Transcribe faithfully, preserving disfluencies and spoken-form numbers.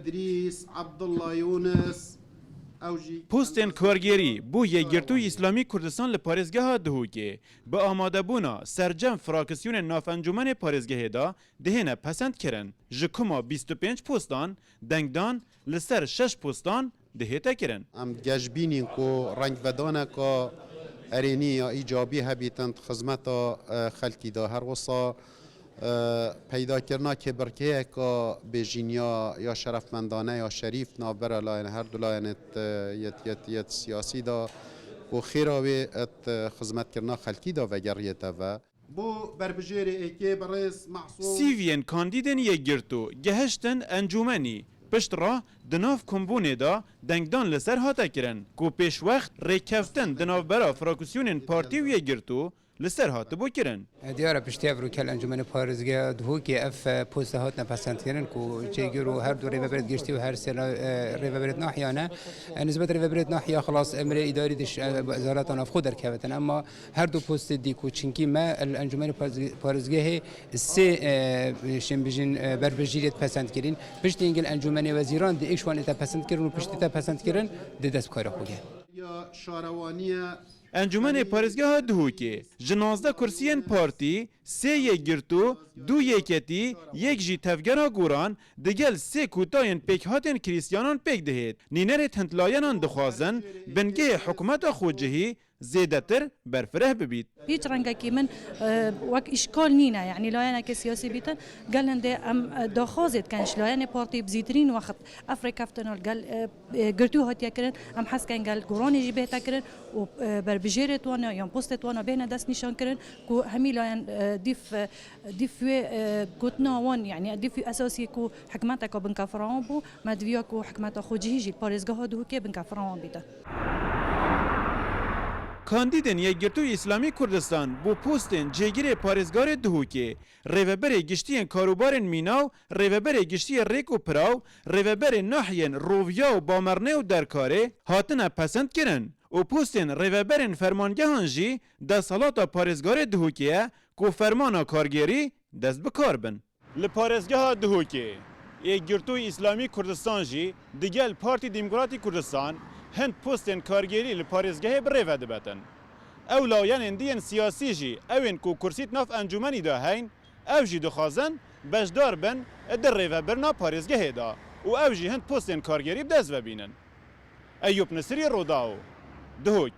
Edrîs Abdullah Yunus, ew jî Postên kargerî bo Yekgirtû Îslamî Kurdistan li parêzgeha Duhokê bi amadebûna sercem fraksiyonên nav encûmenê parêzgehê de dihêne pesendkirin. Ji kuma bîst û pênc postan dengdan li ser şeş postan dihête kirin. Em geş bînîn ku rengvedaneka erênî ya îcabî hebîtin di xizmeta, e, xelkî de. Her wisa, e, peydakirina kêbirkeyeka bêjîniya ya şerefmendane ya şerîf navbera layên her du layên et, e, yet, yet, yet siyasî de û xêra wê et, e, xizmetkirina xelkî de vegeriyete ve. Bo berbijêrê êkê birêz Mahsûm. Sîviyên kandîdên Yekgirtû gehiştin encûmenî. Pişt re di nav kombûnê de dengdan li ser hate kirin ku pêşwext rêkeftin di navbera fraksiyonên partî û Yekgirtû li ser hatibû kirin. Diyar e, piştî ev rûkel encûmenê parêzgeha Duhokê ev, e, poste hatine pesendkirin ku cêgir û her du rêveberêt giştî û her sê, e, rêveberêt nahiya ne. E, nisbet rêveberêt nahiya xilas emrê îdarî diş, e, wezareta navxwe derkevitin. Ema her du postê dî ku çinkî me li encûmenê parêzge-, parêzgehê sê, e, şên bijîn, e, berbijêrêt pesend kirîn. Piştî hingil encûmenê wezîran di êk ji wan ête pesend kirin û piştî te pesend kirin di dest bi karê xwe gihe. Ya şarewaniye Encûmenê Parêzgeha Duhokê ji nozdeh kursiyên partî, sê Yekgirtû, du Yeketî, yek jî Tevgera Goran, digel sê kotayên pêkhatên Krîstiyanan pêk dihêt. Nînerêt hindlayenan dixwazin bingehê hikûmeta xwecihî zêdetir berfireh bibît. Hiç rengekî min, e, wek îşkal nîne, yanî layeneke siyasî bîtin. Gel hindê em, e, daxwazê dikin ji layenê partî bi zîtirîn wext ev rêkeftina li gel, e, e, girtû hatiye kirin. Em hez dikin gel Goranê jî bihête kirin û, e, berbijêrêt wan yan postêt wan bihêne destnîşan kirin ku hemî layen, e, dîf, e, dîf wê, e, gotina wan, yanî dîf wê esasî ku hikûmeteke binkefirawan bû, me diviya ku hikûmeta xwecihî jî li parêzgeha Duhokê binkefirawan bîte. Kandîdên Yekgirtû Îslamî Kurdistan bo postên cêgirê parêzgarê Duhokê, rêveberê giştî yên karûbarên mîna û rêveberê giştî yê rêk û piraw, rêveberê nahiyên Roviya û Bamerne û Derkarê hatine pesend kirin û postên rêveberên fermangehan jî desthilata parêzgarê Duhokê ye ku fermana kargêrî dest bi kar bin. Li parêzgeha Duhokê, Yekgirtû Îslamî Kurdistan jî digel Partî Demokratî Kurdistan hind postên kargêrî li parêzgehê bi rê ve dibetin. Ew layenên dî yên siyasî jî ew ên ku kursî di nav encûmenî de heyn, ew jî dixwazin beşdar bin di rêvebirina parêzgehê de û ew jî hind postên kargêrî bi dest ve bînin. Eyûp Nisirî, Rodao, Duhok.